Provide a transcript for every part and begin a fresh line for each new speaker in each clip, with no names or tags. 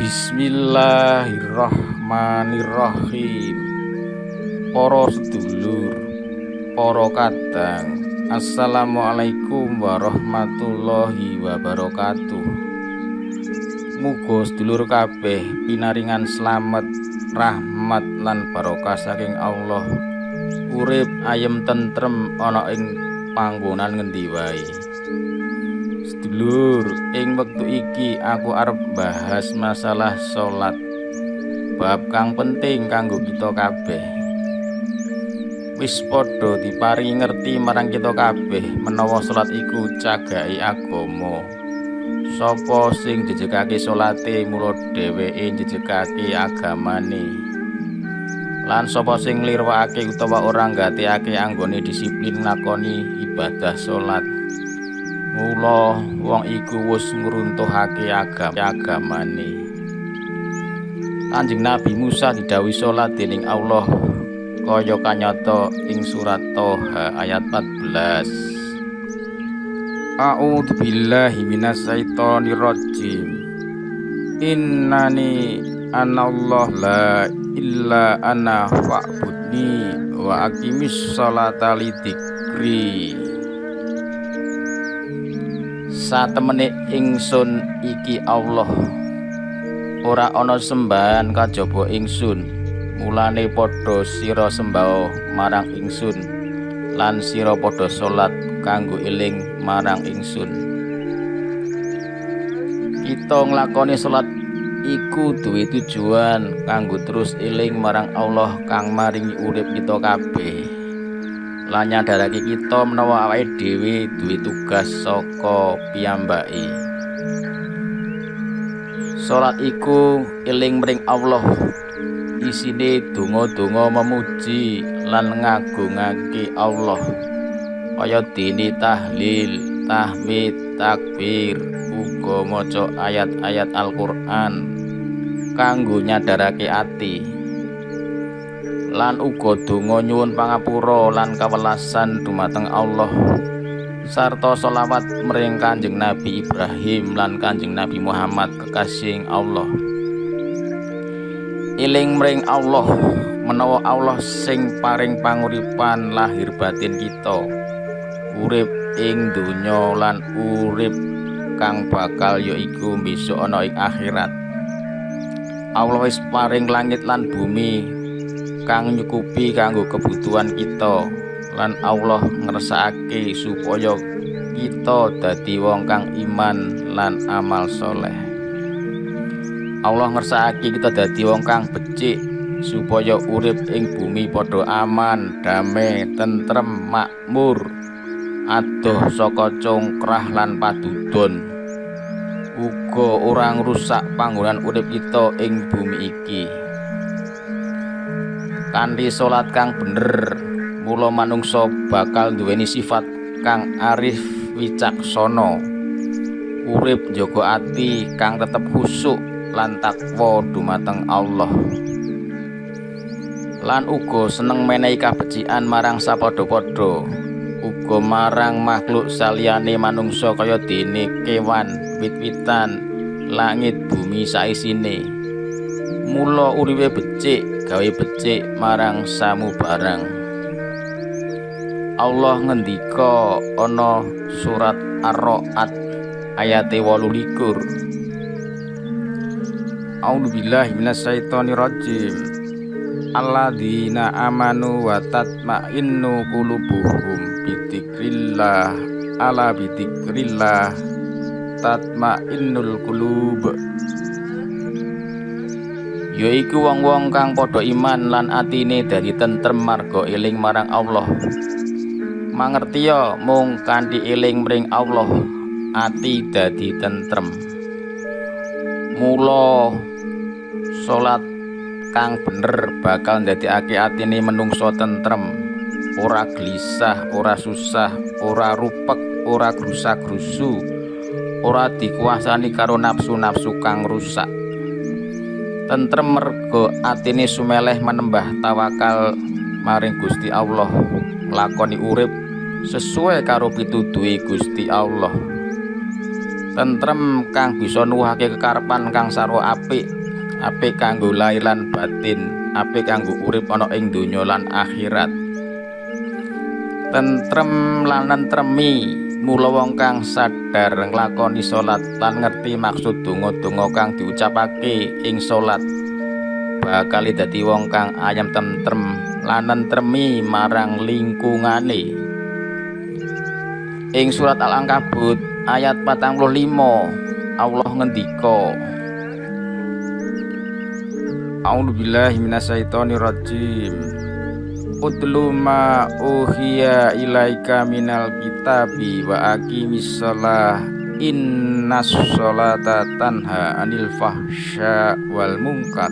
Bismillahirrahmanirrahim. Para sedulur, para kadang, assalamualaikum warahmatullahi wabarakatuh. Muga sedulur kabeh pinaringan slamet, rahmat lan barokah saking Allah. Urip ayem tentrem ana ing panggonan ngendi wae. Sedulur, ing wektu iki aku arep bahas masalah salat. Bab kang penting kanggo kita kabeh. Wis padha diparingi ngerti marang kita kabeh menawa salat iku cagake agama. Sapa sing njejegake salate, mula dheweke njejegake agamane. Lan sapa sing nglirwakake utawa ora nggatekake anggone disiplin nglakoni ibadah salat, mula wong iku wis ngruntuhake agamane. Kanjeng Nabi Musa didhawuhi salat dening Allah kaya kanyata ing surat Toha ayat 14. A'udzu billahi minasyaitonir rajim. Innani anallah la illa ana fa'budni wa aqimis sholata li dzikri. Satemene ingsun iki Allah. Ora ana sembahan kajaba ingsun. Mulane padha sira sembah marang ingsun lan sira padha salat kanggo eling marang ingsun. Kita nglakoni salat iku duwe tujuan kanggo terus eling marang Allah kang maringi urip kita kabeh. Lan nyadarake kita menawa awake dhewe duwe tugas saka piyambake. Salat iku eling mring Allah. Isine donga-donga memuji lan ngagungake Allah. Kaya dene tahlil, tahmid, takbir, uga maca ayat-ayat Al-Qur'an kanggo nyadarake ati. Lan uga donga nyuwun pangapura lan kawelasan dumateng Allah sarta sholawat mring Kanjeng Nabi Ibrahim lan Kanjeng Nabi Muhammad kekasih Allah. Eling mring Allah menawa Allah sing paring panguripan lahir batin kita, urip ing donya lan urip kang bakal, yaiku besok ana ing akhirat. Allah wis paring langit lan bumi kang nyukupi kanggo kebutuhan kita lan Allah ngersakake supaya kita dadi wong kang iman lan amal soleh. Allah ngersakake kita dadi wong kang becik supaya urip ing bumi padha aman, damai, tentrem, makmur, adoh saka congkrah lan padudon. Uga ora ngrusak panggonan urip kita ing bumi iki. Kanthi salat kang bener, mula manungsa bakal duweni sifat kang arif wicaksana. Urip njaga ati kang tetep khusuk lan takwa dumateng Allah. Lan uga seneng menehi kabecikan marang sapadha-padha, uga marang makhluk saliyane manungsa kaya dene kewan, wit-witan, langit, bumi saisine. Mula uripe becik gawe becik marang samubarang. Allah ngendika ana surat Ar-Ra'd ayate 28. A'udzubillahi minasyaitonir rajim. Alladzina amanu wa tatma'innu qulubuhum bidzikrillah, ala bidzikrillah tatma'innul qulub. Yaiku wong-wong kang padha iman lan atine dadi tentrem marga eling marang Allah. Mangertiya, mung kanthi eling mring Allah ati dadi tentrem. Mula salat kang bener bakal ndadekake atine menungsa tentrem, ora gelisah, ora susah, ora rupek, ora grusa-grusu, ora dikuasani karo nafsu-nafsu kang rusak. Tentrem merga atine sumeleh manembah tawakal maring Gusti Allah, nglakoni urip sesuai karo pituduhe Gusti Allah. Tentrem kang bisa nuwuhake kekarepan kang sarwa apik, apik kanggo lahir lan batin, apik kanggo urip ana ing donya lan akhirat. Tentrem lan nentremi, mula wong kang sadar nglakoni salat lan ngerti maksud donga-donga kang diucapake ing salat bakal dadi wong kang ayem tentrem lan nentremi marang lingkungane. Ing surat Al-Ankabut ayat 45 Allah ngendika, A'udzubillahi minasyaitonirrajim. Utlu ma uhiya ilaika minal kitabi wa aqimis shalah innas sholata tanha anil fahsya wal munkar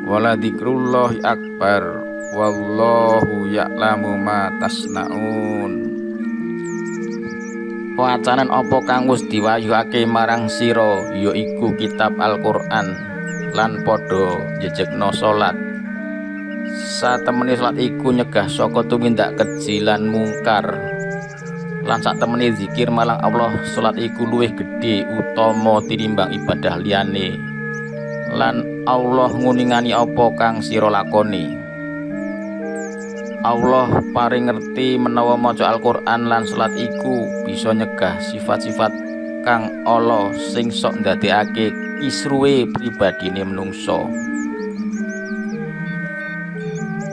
wala dzikrullahi akbar wallahu ya'lamu ma tasnaun. Wacanen apa kang wis diwahyuake marang sira, yaiku kitab Al-Qur'an, lan padha jejegno salat. Satemene salat iku nyegah saka tumindak keji lan mungkar. Lan satemene zikir marang Allah, salat iku luwih gedhe utama tinimbang ibadah liyane. Lan Allah nguningani apa kang sira lakoni. Allah paring ngerti menawa maca Al-Qur'an lan salat iku bisa nyegah sifat-sifat kang ala sing sok ndadekake kisruwe pribadine menungsa.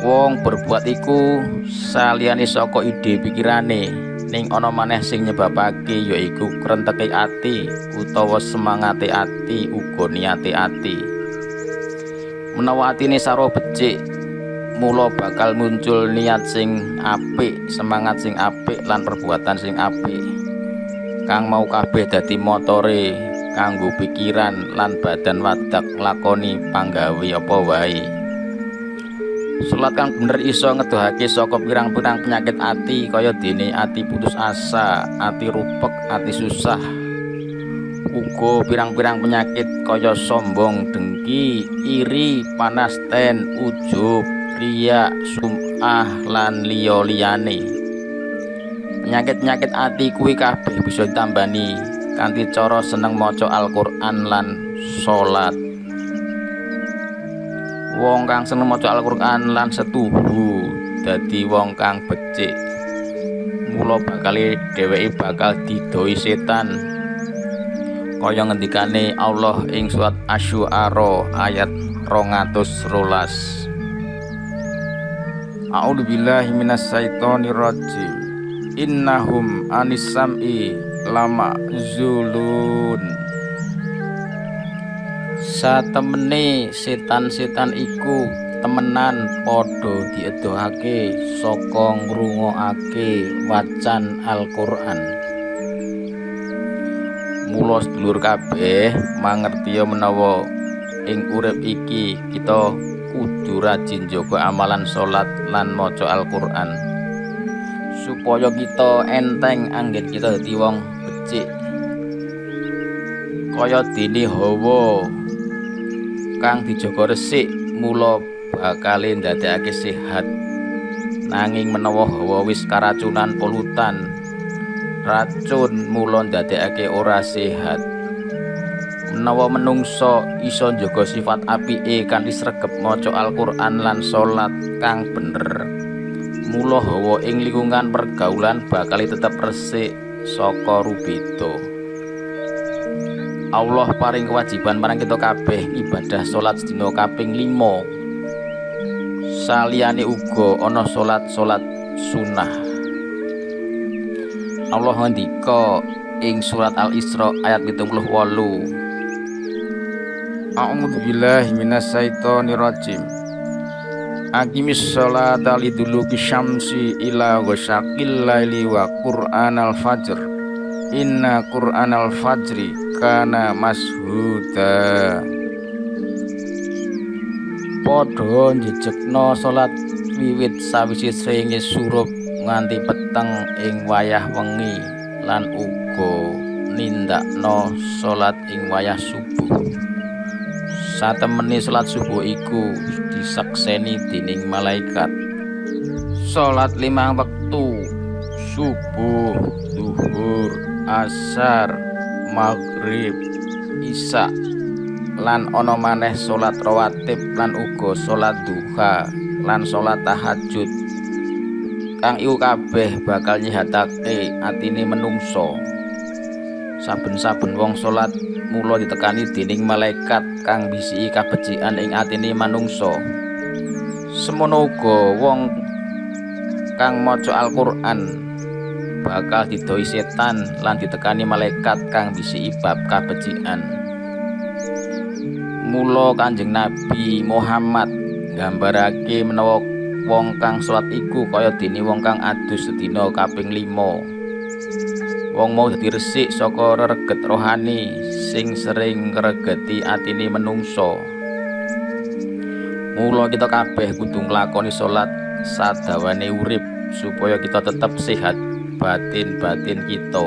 Wong berbuat iku saliyane saka ide pikirane, ning ana maneh sing nyebabake, yaiku krenteke ati utawa semangate ati uga niate ati. Menawa atine sarwa becik, mula bakal muncul niat sing apik, semangat sing apik lan perbuatan sing apik. Kang mau kabeh dadi motore kanggo pikiran lan badan wadak nglakoni panggawe apa wae. Salat kang bener iso ngedohake saka pirang-pirang penyakit ati kaya dene ati putus asa, ati rupek, ati susah. Uga pirang-pirang penyakit kaya sombong, dengki, iri, panas ten, ujub, riya, sum'ah lan liya-liyane. Penyakit-penyakit ati kuwi kabeh bisa ditambani kanthi cara seneng maca Al-Qur'an lan salat. Wong kang seneng maca Al-Qur'an lan setuhu dadi wong kang becik. Mula bakale dheweke bakal didohi setan. Kaya ngendikane Allah ing surat Asy-Syu'ara ayat 212. A'udzubillahi minasyaitonirrajim. Innahum anis sam'i lama'zulun. Satemene setan-setan iku temenan padha diedohake saka ngrungokake wacan Al-Qur'an. Mula sedulur kabeh mangertiya menawa ing urip iki kita kudu rajin jaga amalan salat lan maca Al-Qur'an supaya kita enteng anggen kita dadi wong becik. Kaya dene hawa kang dijaga resik mula bakale ndadekake sehat. Nanging menawa hawa wis karacunan polutan racun mula ndadekake ora sehat. Menawa menungsa iso njaga sifat apike kanthi sregep maca Al-Qur'an lan salat kang bener, mula hawa ing lingkungan pergaulan bakal tetep resik saka rubeda. Allah paring kewajiban marang kita kabeh ibadah salat sedina kaping 5. Saliyane uga ana salat-salat sunah. Allah ngendika ing surat Al-Isra ayat 78. A'udzubillahi minasyaitonirrajim. Aqimis sholata liduluki syamsi ila ghasaqil laili wa qur'anal fajr. Inna qur'anal fajri kana mashuda. Padha njejegna salat wiwit sawise srengenge surup nganti peteng ing wayah wengi lan uga nindakno salat ing wayah subuh. Satemene salat subuh iku disakseni dening malaikat. Salat limang wektu, subuh, zuhur, asar, maghrib, isya, lan ana maneh salat rawatib lan uga salat duha lan salat tahajud, kang iku kabeh bakal nyehatake atine menungso. Saben-saben wong salat mula ditekani dening malaikat kang mbisiki kabecikan ing atine manungsa. Semono uga wong kang maca Al-Qur'an bakal didohi setan lan ditekani malaikat kang mbisiki bab kabecikan. Mula Kanjeng Nabi Muhammad nggambarake menawa wong kang salat iku kaya dene wong kang adus sedina kaping 5. Wong mau dadi resik saka rereget rohani sing sering ngregeti atine menungsa. Mula kita kabeh kudu nglakoni salat sadawane urip supaya kita tetep sehat batin-batin kita.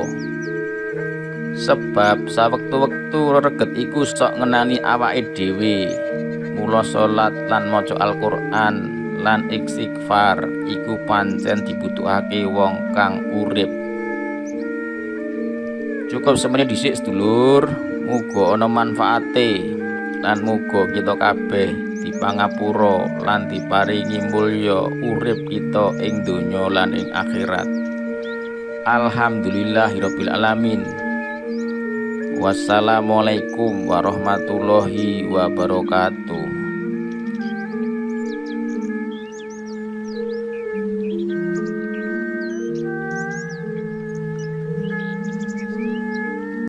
Sebab sawektu-wektu rereget iku sok ngenani awake dhewe. Mula salat lan maca Al-Qur'an lan istighfar iku pancen dibutuhake wong kang urip. Cukup semene dhisik, sedulur, muga ana manfaate lan muga kita kabeh dipangapura lan diparingi mulya urip kita ing donya lan ing akhirat. Alhamdulillahirabbil alamin. Wassalamualaikum warahmatullahi wabarakatuh.